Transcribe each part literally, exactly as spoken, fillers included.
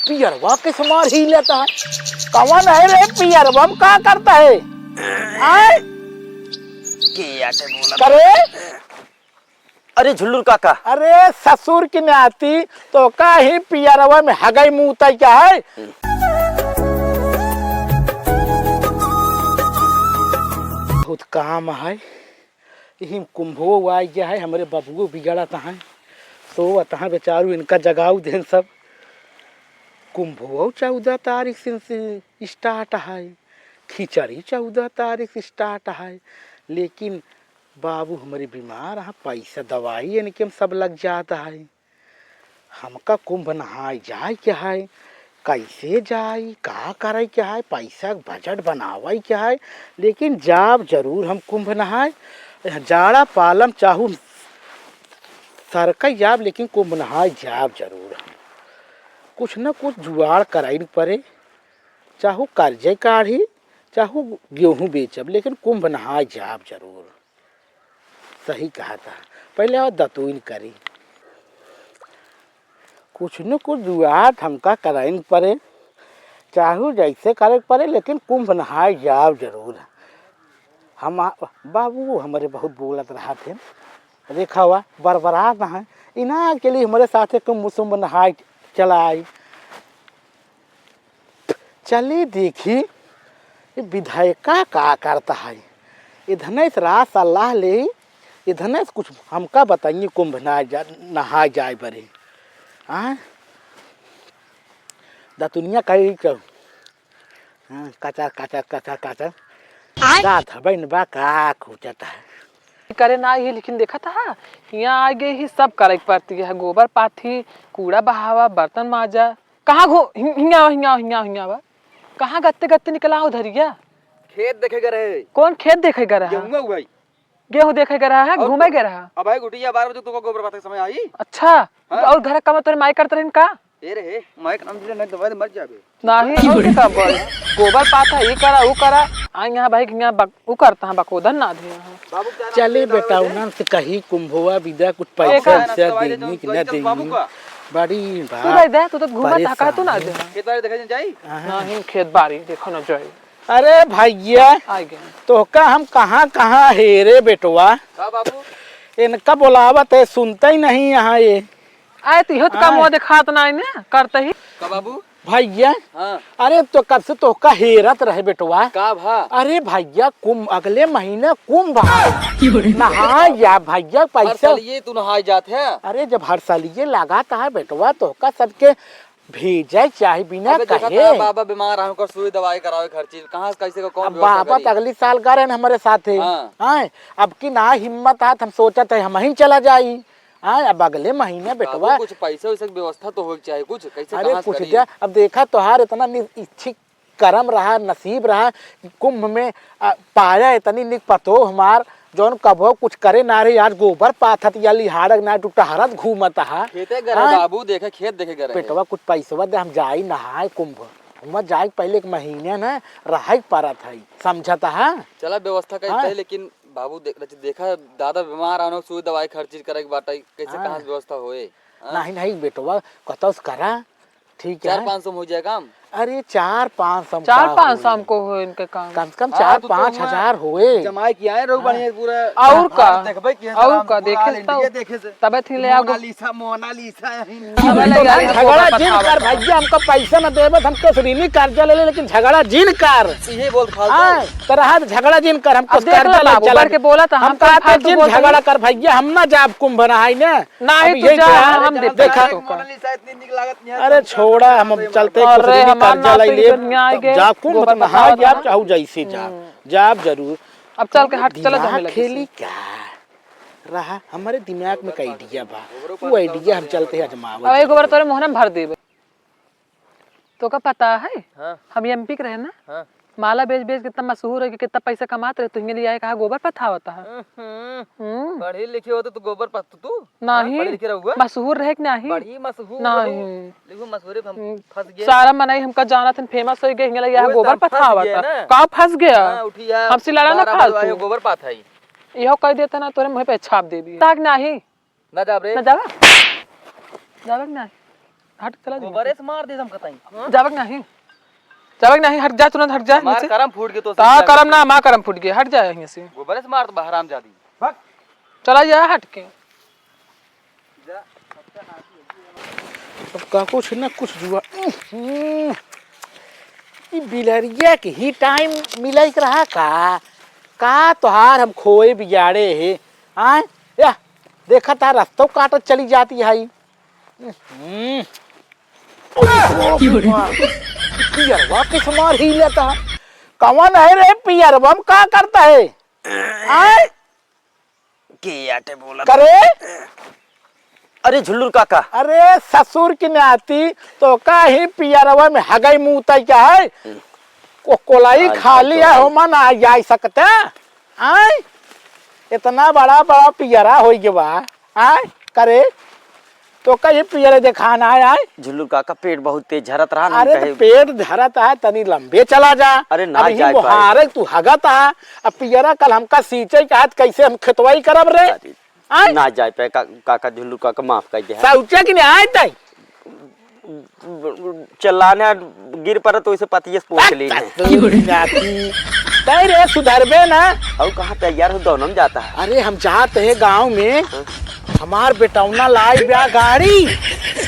पियरवा के समान ही लेता है। कौन है रे पियरवा में का करता है? आय? के आके बोला? करे? अरे झुल्लुर काका। अरे ससुर की नाती, तोका ही पियरवा में हगई मूतई का है? बहुत काम है। यही कुंभो आई गया है, हमरे बबुओ बिगड़त हैं, सोवत हैं बेचारू, इनका जगाऊ देन सब। कुंभो चौदह तारीख से, से start है, खिचड़ी चौदह तारीख से start है, लेकिन बाबू हमरे बीमार हैं, पैसा दवाई इनके में सब लग जात है। हमका कुंभ नहाए जाए के है, कैसे जाई, का करे के है, पैसा के budget बनावे के है, लेकिन जाब जरूर हम कुंभ नहाए। जाड़ा पालम चाहू सरकई जाब, लेकिन कुंभ नहाए जाब जरूर हम। कुछ न कुछ जुगाड़ कराइन परे, चाहू कर्जे काढ़ी, चाहू गेहूँ बेचब, लेकिन कुंभ नहाए जाब जरूर। सही कहा था। पहले और दतुइन करी। कुछ न कुछ जुगाड़ हमका कराइन परे, चाहू जैसे करे के परे, लेकिन कुंभ नहाए जाब जरूर। हम आ-, बाबू हमरे बहुत बोलत रहत हैं, देखा हुआ बरबरात हैं, इना के लिए हमरे साथे कुंभ सुंभ नहाए चला आई। चली देखी, ये विधायका का करता है। इधने से रात सलाह ले, इधने से कुछ हमका बताइए, कुंभ नहा जा, नहा जाए बरे। हाँ? दतुनिया कही तो, हाँ, कचर, कचर, कचर, कचर। आय। का धबैन बा, का खोजत है? करे ना ही, लेकिन देखत हा, हियाँ आ गए ही, सब करे के पड़ती है, गोबर पाथी, कूड़ा बहावा, बर्तन माजा। कहाँ घू-, हि-, हियाँ आवा, हियाँ आवा, हियाँ आवा, हियाँ आवा। कहाँ गत्ते गत्ते निकला हो धरिया? खेत देखे गए रहे। कौन खेत देखे गए रहा? गेहुआ हुआ है। गेहूँ देखे गए रहा है, और घूमे तो गए रहा। अब भाई गुटिया बारह बजे तो गोबर पाथे के समय आई। अच्छा, हाँ। और घर का काम तोरे माई करत रहिन का? ए रे, माई के नाम जिले नहीं दवाई मर जाबे। नहीं, और के काम बोल? गोबर पाथा, ई करा, ऊ करा। आ यहाँ भाई, यहाँ बक-, ऊ करता है, बकोदन ना दे यहाँ। बाबू क्या नाम चले है? बेटा, उन्हन से कही कुंभवा विदा कुछ पैसा एकर वैसा देनी कि ना देनी। बड़ी तू बात दे दे, तू तो घूमत हा, का तू ना परेशान दे। है। खेत बाड़ी देखे जाई? हाँ। नहीं, खेत बाड़ी देखो ना जाई। अरे भैया, आ गए। तोहका हम कहाँ कहाँ हेरे बेटवा। का बाबू? इनका बोलावत है, सुनते ही नहीं यहाँ ये। आए तो इहो तो का हाँ। मुँह दिखात ना है ना, करते ही। का बाबू? भैया, हाँ। अरे तो कब से तोहका हेरत रहे बेटवा। का भा? अरे भैया, कुंभ, अगले महीने कुंभ है। नहाए या भैया, हर पैसा। साल ये तू नहाए जात है। अरे जब हर साल ये लगाता है बेटवा, तोहका सबके भेजे चाहे बिना अबे देखा कहे। था, बाबा बीमार हैं, उनकर सुई दवाई करावे खर्ची, कहाँ से कैसे को कौन अब व्यवस्था बाबा करी? तो अगली साल गा रहे हैं हमारे साथ है। हाँ। हाँ, अब की ना हिम्मत आत, हम सोचत है हम ही चला जाई। हाँ, अब अगले महीने बाबू, बेटवा। कुछ पैसे वैसे की व्यवस्था तो होए के चाही, कुछ कैसे अरे कहाँ से कुछ करी? दे, अब देखा तोहार इतना नि-, इच्छिक करम रहा, नसीब रहा, कुंभ में, आ, पाया इतनी निक पतोह हमार, जौन कबो कुछ करे ना रही, आज गोबर पाथत या लिहाड़क ना टूटहरत घूमत हा। खेते गए रहे हाँ? बाबू, देखे खेत देखे गए रहे। बेटवा कुछ पैसवा दे, हम जाई नहाए कुंभ। हम जाए के पहले एक महीने ना रहे के परत है, समझत हा? चला व्यवस्था करते हाँ? हैं, लेकिन बाबू देख, देखा दादा बीमार आनो सुई दवाई खर्ची करे के बाटे, कैसे हाँ। कहाँ से व्यवस्था होए? हाँ? नहीं, नहीं बेटवा, कतौ से करा, ठीक है। चार पाँच सौ में हो जाए काम? अरे चार पाँच सौ में चार का पाँच सौ होई? में को हो इनके काम? कम से कम हाँ, चार तो पाँच तुम हजार होए। जमाए के आए रहो हाँ। बढ़िया पूरा। और का? देखबे कि और का? देखे से तब। तबे थी ले आगो। Monalisa, Monalisa. तबे ले आगो, झगड़ा जिन कर भैया, हमका पैसा न देबे त हम तोसे ऋणी कर्जा ले ले, लेकिन झगड़ा जिन कर। इहे बोल फालतू। हाँ, तो रहा झगड़ा जिन कर, हम अब कुछ देख ला कर्जा ले बाबू, चला बढ़ के बोला था, हम हम कहा था फालतू जिन बोलत झगड़ा हई। कर भैया, हम ना जाब कुंभ नहाई ने। नाही अब तू यही जा, कहा, हम देते देखा। हैं तोका। मोनालिसा इतनी निक लागत नहीं है, अरे तुम छोड़ा, हम चलते हैं, अरे कुछ दिन हमार कर्जा नाती ले के ले। दुनिया आ गए, जा कुंभ गोबर नहा पथावत जा, है। चाहू जैसे जा। हम्म। जा जरूर। अब चल के हट, चला दिमाग जाने लगे खेली से। का? रहा, हमारे दिमाग में का idea बा। वो idea हम चलते हैं आजमावे अब एक जाए। गोबर तोरे मोहन में भर देबे। तोका पता है? हाँ। हम एमपी के रहे ना? हाँ। माला बेच बेच कितना मशहूर है कि कितना पैसा कमात रहे, तू हिंगे ले आए कहा गोबर पथावत है। हम्म। हम्म। पढ़ी लिखी होते तो गोबर पथतू तू? नहीं। हाँ, पढ़ी लिखी रहुआ? मशहूर रहे कि नहीं? बड़ी मशहूर नहीं। रहू। लेकिन मशहूर हम हम्म। फंस गए। सारा मनई हमका जानत हन, famous हो गए, हिंगे ले आए ओए, गोबर तो हम फंस पथावत गए है। ना। का फंस गया? हाँ, उठिया। हमसे लड़ा ना बारह बजे फालतू। आए गोबर पाथाई। इहो कह देता ना, तोरे मुँह पे छाप देबी। ताक नाही। ना जाब रे। ना जाबा? जाबा कि नाही? हट, चला जा। गोबरे से मार दे हम कतई। जाबक नहीं, जाबक नहीं, हट जा, तुरंत हट जा हमार यहाँ से। करम फूट गए तो का करम ना, हमार करम फूट गए, हट जा यहाँ से। गोबरे से मार दे, हरामजादी। भाग। चला जा हट के। अब का कुछ ना कुछ जुआ। हम्म। ई बिलरिया के ही टाइम मिलई के रहा का? का तोहार हम खोए बिगाड़े है? आय? या, देखा था रस्तौ काटत चली जाती है। हम्म। पियरवा के समार ही लेता है। कौन है रे पियरवा में का करता है? आय? के आटे बोला करे? अरे झुल्लुर काका। अरे ससुर की नाती, तो का ही पियरवा में हगई मूतई का है? को कोलाई अरे खाली भाई है, तो होमा ना जाई सकते? आय? इतना बड़ा बड़ा पियरा होई गवा, आय? करे? तो का ही पियरे देखान आय, आय? झुल्लुर काका, पेट बहुत तेज झरत रहा ना, अरे तो कहे पेट झरत है, तनी लंबे चला जा। अरे ना अब ही जाए पाए। मोहारे तू हगत है, अब पियरा कल हमका सींचे के हाथ कैसे हम खेतवाई करब रे? अरे, आय? ना जाए पाए का-, काका, झुल्लुर काका माफ कर दे। शौचा कि नहीं आय तई? चलाने गिर पड़त तो इसे पतिये से पोंछ ली है। तई रे सुधरबे ना। और कहाँ तैयार हो, दोनों में जाता है। अरे हम जात है गाँव में, हाँ। हमार बेटौना लाई ब्या गाड़ी,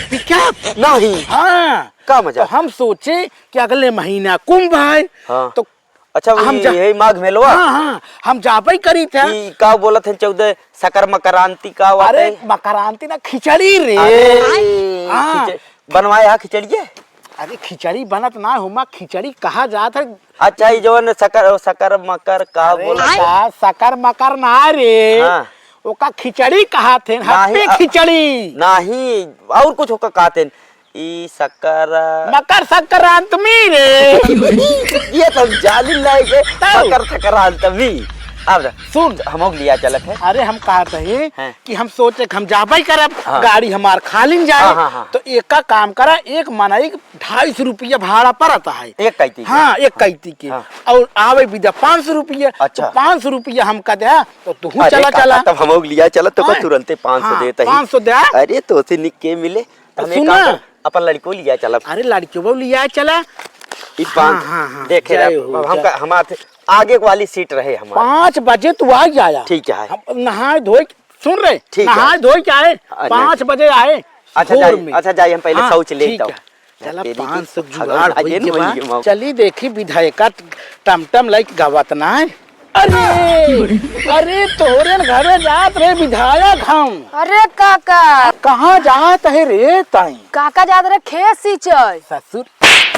पिकअप। नहीं। हाँ। का मजा? तो हम सोचे कि अगले महीना कुंभ है, हाँ। तो अच्छा, हम वही जा-, यही माघ मेलवा? हाँ, हाँ, हम जाबे करी थे। ई का बोलत हैं, चौदह सकर मकरांति का बात अरे, है? मकरांति ना, खिचड़ी रे। अरे, हाँ। खिच-, बनवाए हा खिचड़िए? अरे, खिचड़ी बनत ना, होमा खिचड़ी कहा जात है। अच्छा, ई जवन सकर, सकर मकर का अरे, बोलत है? का सकर मकर ना रे। हाँ। ओका खिचड़ी कहा थे, नहीं, हप्पे अ, खिचड़ी। नहीं, और कुछ ओका कहा थे। ई सकर मकर संक्रांत में रे। ये तो जालिम नहीं के तब। मकर संक्रांत में। अब सुन। हम लोग लिया चलत है। अरे हम कहत है हैं। कि हम सोचे कि हम जाबे करब, हाँ। गाड़ी हमार खालिन जाए। हाँ, हाँ, हाँ। तो एक का काम करा, एक मनई ढाई सौ रुपया भाड़ा पड़त है। एक कैती के। हाँ, एक कैती के। हाँ। और आवे बिदा पाँच सौ रुपया। अच्छा। तो पाँच सौ रुपया हमका दे, तो तू अरे चला काका, चला। तब हम लोग लिया चला, तो का हाँ। तुरंते पाँच सौ हाँ, देता ही। पाँच सौ दे। अरे तो से निक के मिले। तो हम एक सुन काम ना। कर, अपन लड़को लिया चलब। अरे लड़को लिया चला। ई हाँ, पान हाँ, हाँ, देखे जय रहे, हो, अब हम जय। का, हमार थे, आगे वाली सीट रहे हमार। पाँच बजे तू आ जाया। ठीक है। हम नहाए धोए, सुन रहे, ठीक है। नहाए धोए के आए, अच्छा। पाँच बजे आए, अच्छा, भोर जाई, में। अच्छा, जाई, हम पहले हाँ, शौच ले ठीक जाओ। है। चला, तेरी की पाँच सौ अगर जुगाड़ आगे होई के नहीं बा। होई के मौका। चली देखी विधायका टमटम लाइक गावत ना है। अरे, अरे, तोहरे न घरे जात रहे विधायक हम। अरे काका। कहाँ जात है रे ताई? काका जात रहे खेत सींचे। ससुर,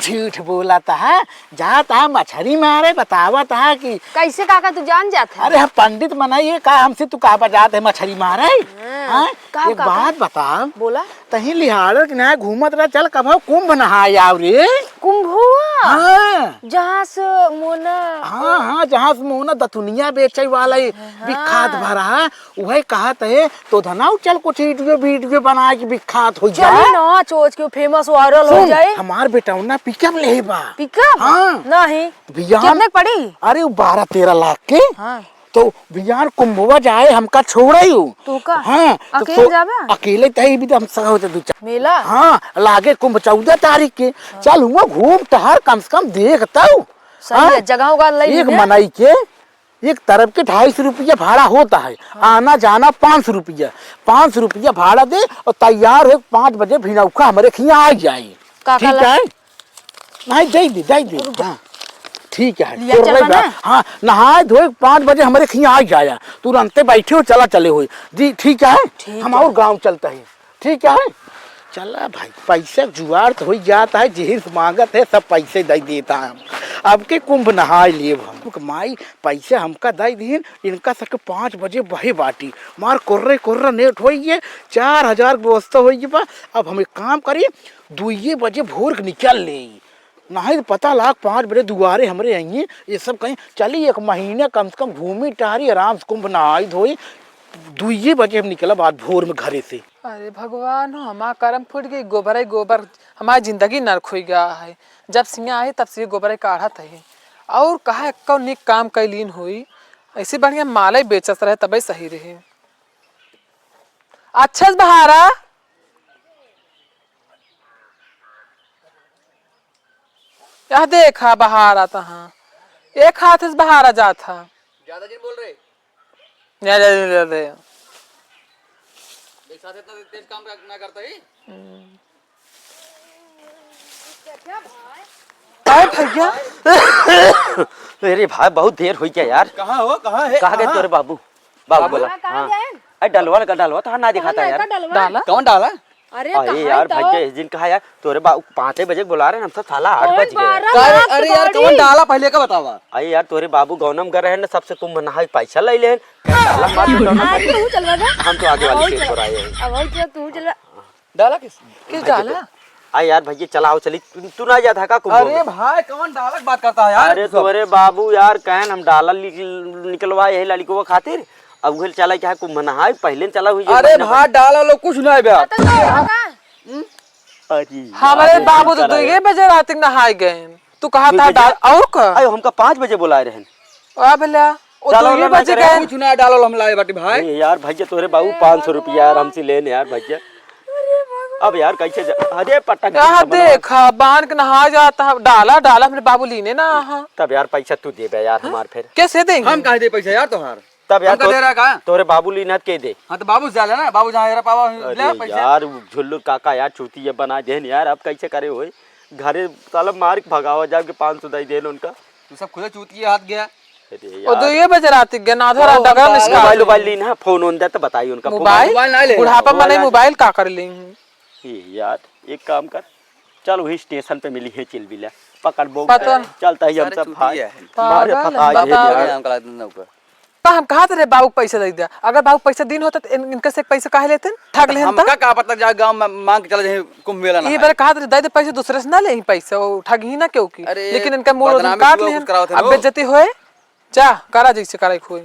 झूठ बोलत है, जात है मछरी मारे, बतावत है कि कैसे काका तू जान जात है? अरे हम पंडित मनई है, का हमसे तू कहबा जात है मछरी मारे? हाँ, हाँ? का एक काका? बात बताओ। बोला। तहीं लिहाड़ो के ना घूमत रह, चल कबहू कुंभ नहाए आव रे। कुंभवा? हाँ। जहाँ से मोना हाँ, हाँ, जहाँ से मोना दतुनिया बेचे वाला ही हाँ। विख्यात भरा है, उहे कहत है, तो धनाऊ चल कुछ वीडियो, वीडियो बना के विख्यात हो चली जाए। ना, चोच के फेमस वायरल हो सुन, जाए। हमार बेटौना पिकअप ले बा। पिकअप? हाँ। नहीं। बियान कितने के पड़ी? अरे, वो बारह तेरह लाख के। हाँ। तो बियान कुंभवा जाए, हमका छोड़े हो। तो का? हाँ, तो अकेले सो-, जाबे? अकेले तही भी तो हम सगा होते दू चार। मेला? हाँ, लागे कुंभ चौदह तारीख के। हाँ। चल हुआ घूम टहर, कम से कम देख तऊ। सही हाँ? है, जगह होगा लई एक लेंगे। मनई के एक तरफ के ढाई सौ रुपया भाड़ा होता है, हाँ। आना जाना पाँच सौ रुपया, पाँच सौ रुपया भाड़ा दे और तैयार हो पाँच बजे भिनौखा हमरे खिया आ जाए। का ठीक कहला? है? नहीं, दे दे, दे दे। रुक जा। हाँ, ठीक है। लिया चल कोर्रे बा बा। ना। हाँ, नहाए धोए पाँच बजे हमरे खिया आ जाया, तुरंते बैठे हो, चला चले हो। जी, ठीक है, ठीक हम है। और गाँव चलता है। ठीक है, चला भाई, पैसे जुगाड़ तो हो जाता है, जेहिन से मांगत है, सब पैसे दे देता है हम। अब के कुंभ नहाए लेब हम। माई, पैसे हमका दे दीन, इनका सबके पाँच बजे बहे बाटी। मार कोर्रे कोर्रा नेट होइए, चार हजार के व्यवस्था होइए बा। अब हम एक काम करी, दुइये बजे भोर के निकल ले, नहीं तो पता लाग पाँच बजे दुआरे हमरे आइए, ये सब कहीं चली, एक महीने कम से कम घूमी टहरी, आराम से कुंभ नहाई धोई, दुइये बजे हम निकलब आज भोर में घरे से। अरे भगवान हो, हमार करम फूट गई, गोबर है गोबर, हमारी जिंदगी नरक हुई गया है। जब से यहाँ आए तब से गोबर काढ़त है, और कहा एक्को निक काम कैलीन होई, ऐसे बढ़िया माले बेचत रहे तबे सही रहे। अच्छा से बहारा, यह देखा, बाहर आता हाँ, एक हाथ से बाहर आ जात हा। ज्यादा जिन बोल रहे। ज्यादा जिन बोल रहे। एक साथ इतना तेज काम कर-, ना करता ही। हम्म। अरे भैया। अरे भाई, बहुत देर होइ गया यार। कहाँ हो, कहाँ है, कहाँ गए कहाँ? तोरे बाबू? बाबू बाबू? बोला। कहाँ, कहाँ हाँ। गए? अरे डलवा का डलवा तो ना दिखाता यार। डाला? कौन डाला? अरे अरे कहाँ यार, तो? भैया, इस दिन कहा यार, तोरे बाबू पाँचे बजे बुला रहे हैं, हम सब साला आठ बज गए। बारह अरे, बजे अरे यार, कौन डाला पहले का बतावा? अरे यार, तोरे बाबू गौनम कर रहे हैं ना, सबसे कुंभ नहाई पैसा ले लेन। डाला मार के डाला। हाँ, तू चलवा बे। हम तो आगे वाली सीट पर आए हैं। अब तू चलवा। डाला किस? किस डाला? आ यार भैया, चलाओ चली, तू, तू ना जाता का कुंभ अरे में? भाई, कौन डाला की बात करता है यार? अरे तोरे बाबू यार, कहन हम डाला निकल-, निकलवाए यही लड़िकवा खातिर। अब उहे चला क्या कुंभ नहाए, पहले चला हुई अरे भाई, डाला लोग कुछ ना है बे। अरे हमारे बाबू तो दुइये बजे रात तक नहाए गए। तू कहा था डाल, और का? अरे हमका पाँच बजे बुलाए रहन। अब ला, ओ डालो दुइये ना, बजे करे। गए। कुछ ना डालो, हम लाए बाटी भाई। अरे यार भैया, तोरे बाबू पाँच सौ रुपया यार हमसे लेने यार भैया। अब यार कैसे जा-, अरे पटक कहाँ देखा, बांध के नहा जाता है, डाला, डाला, हमरे बाबू लीने ना आहा। तब यार पैसा तू देबे यार हमार फिर। कैसे देंगे? हम काहे दे पैसा यार तोहार? तब यार हमका तो-, दे रहा का? तोरे बाबू लीना के दे। हाँ तो बाबू से जा लेना, बाबू जहाँ हेरा पावा अरे ले पैसा। यार, झुल्लू काका यार, चूतिया बना देन यार, अब कैसे करे होई? घरे साला मार के भगावा जाके पाँच सौ दे देन उनका। तू सब खुदे चूतिया हाथ गया। अरे ओ यार। दुइये बजे रात के ना, आधा रात डगरा निस्का। मोबाइल, मोबाइल ली ना, फोन ओन दे तो बताई उनका। मोबाइल? मोबाइल ना ले। बुढ़ापा में मोबाइल नहीं, ना। मोबाइल का कर ली? ए यार, एक काम कर, चल वही स्टेशन पे मिली है चिलबिला, पकड़ बोक पता दे। चलता ही हम सारे सब चूतिया भाई। है। मारे पागल फंसा है, गए बताओ। यार। हमका लग नौकर। तो हम कहा थे रे बाबू के पैसा दे दिया, अगर बाबू के पैसा दीन होता तो इन, इनका से पैसा काहे लेते? ठग लेन तो। हमका का पता, जा गाँव में मांग के चला जाए कुंभ मेला ना ये है। बार कहा थे दे दे पैसा, दूसरे से ना ले पैसा, वो ठग ही ना क्यों की। अरे, लेकिन इनका मूड बदनामी काट सुबह लेन, कुछ करावत है अब लोग। बेइज्जती होए, जा करा जैसे करा खोए।